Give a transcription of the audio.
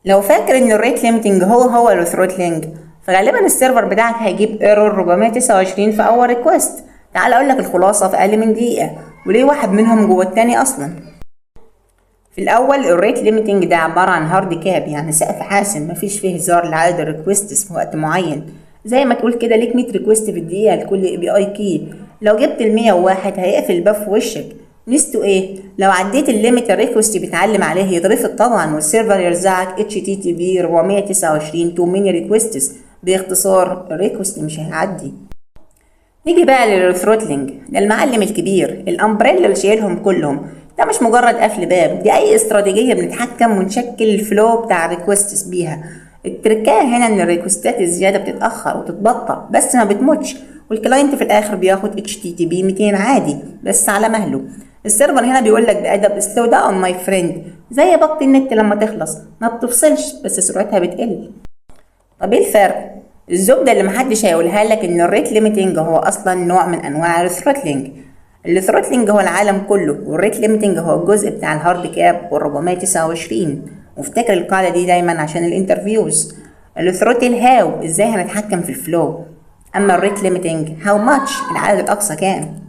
لو فاكر ان ال rate limiting هو هو ال throttling، فغالبا ال server بتاعك هيجيب error 429 في اول request. تعال اقول لك الخلاصة في اقل من دقيقه، وليه واحد منهم جوه التاني اصلا. في الاول، ال rate limiting ده عبارة عن hard cap، يعني سقف حاسم مفيش فيه هزار لعدد ال requests في وقت معين. زي ما تقول كده ليك 100 request في الدقيقة لكل API key، لو جبت ال 101 هيقفل الباب في وشك. ميزته ايه؟ لو عديت ال limit، ال request بيتعلم عليه يترفض طبعا، وال server يرزعك HTTP 429 too many requests. باختصار، ال request مش هيعدي. نيجي بقى لل throttling، ده المعلم الكبير، ال umbrella اللي شايلهم كلهم. ده مش مجرد قفل باب، دي اي استراتيجية بنتحكم ونشكل ال flow بتاع ال requests بيها. التركايه هنا ان ال requestات الزيادة بتتاخر وتتبطأ بس ما بتموتش، وال client في الاخر بياخد HTTP 200 عادي بس على مهله. ال server هنا بيقول لك بأدب slow down my friend، زي باقة النت لما تخلص ما بتفصلش بس سرعتها بتقل. طب ايه الفرق؟ الزبدة اللي محدش هيقولها لك ان ال rate limiting هو اصلا نوع من انواع ال throttling. ال throttling هو العالم كله، وال rate limiting هو الجزء بتاع ال hard cap وال 429. وافتكر القاعدة دي دايما عشان ال interviews: ال throttle how، ازاي هنتحكم في ال flow، اما ال rate limiting how much، العدد الاقصى كام.